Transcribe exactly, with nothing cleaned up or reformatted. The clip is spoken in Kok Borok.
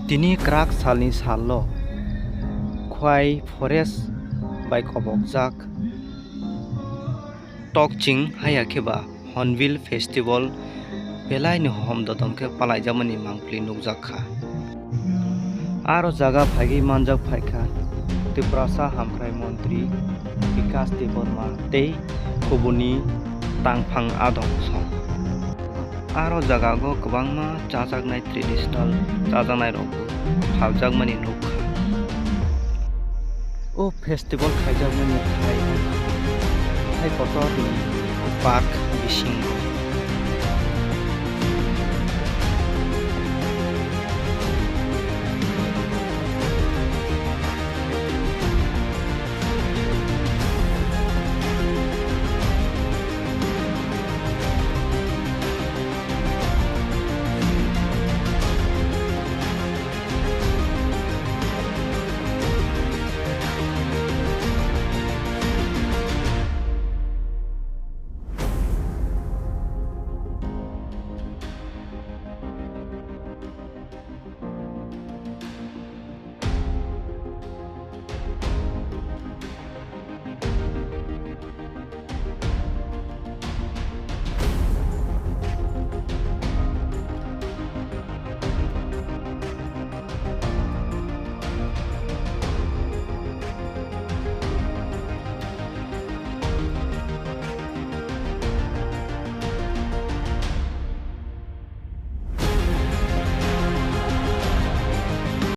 Tini kwrak salni salo Khwai Forest bai kobokjak Tokching haya khe ba Hornbill Festival belai ni hom dodom khe palaijakmani mangpili nukjak kha. Aro jaga phaigwi manjak phaikha Tiprasa Hamkrai Montri Bikas Debbarma tei kubuni tangphang adong song. Aro jaga o kwbangma chajaknai traditional chajaknai rok phaljakmani nukha. O festival khaijakmani thai hai kotorni park bisingo.